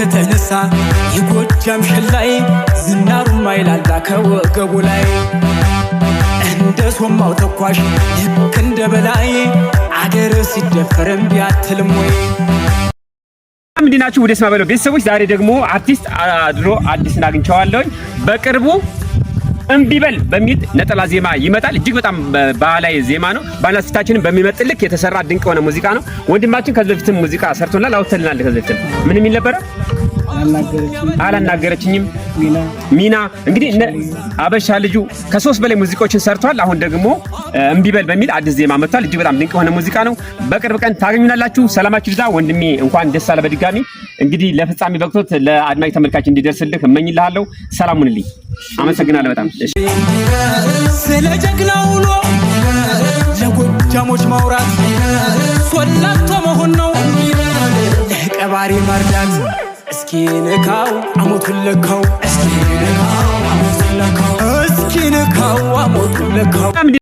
ከተነሳ የጎጃም ሸላይ ዝናሩ ማይላላ ከወገቡ ላይ እንደ ሶማው ተኳሽ ልክ እንደ በላይ አገር ሲደፈር እምቢ አትልም ወይ? እንዴት ናችሁ? ወደ ስማ በለው ቤተሰቦች፣ ዛሬ ደግሞ አርቲስት አድሮ አዲስን አግኝቼዋለሁኝ። በቅርቡ እምቢ በል በሚል ነጠላ ዜማ ይመጣል። እጅግ በጣም ባህላዊ ዜማ ነው። ባህላችንን በሚመጥን ልክ የተሰራ ድንቅ የሆነ ሙዚቃ ነው። ወንድማችን ከዚህ በፊትም ሙዚቃ ሰርቶናል፣ አውጥተልናል። ከዚህ በፊትም ምን የሚል ነበረ? አላናገረችኝም ሚና። እንግዲህ አበሻ ልጁ ከሶስት በላይ ሙዚቃዎችን ሰርቷል። አሁን ደግሞ እምቢ በል በሚል አዲስ ዜማ መጥቷል። እጅግ በጣም ድንቅ የሆነ ሙዚቃ ነው። በቅርብ ቀን ታገኙናላችሁ። ሰላማችሁ ይብዛ ወንድሜ፣ እንኳን ደስ አለ በድጋሚ። እንግዲህ ለፍጻሜ በቅቶት ለአድማጭ ተመልካች እንዲደርስልህ እመኝልሃለሁ። ሰላም ሁንልኝ። አመሰግናለሁ በጣም። ስለ ጀግና ውሎ ለጎጃሞች ማውራት ሶላቶ መሆን ነው ለቀባሪ መርዳት። እስኪ ንካው አሞቱን ለካው፣ እስኪ ንካው አሞቱን ለካው፣ እስኪ ንካው አሞቱን ለካው።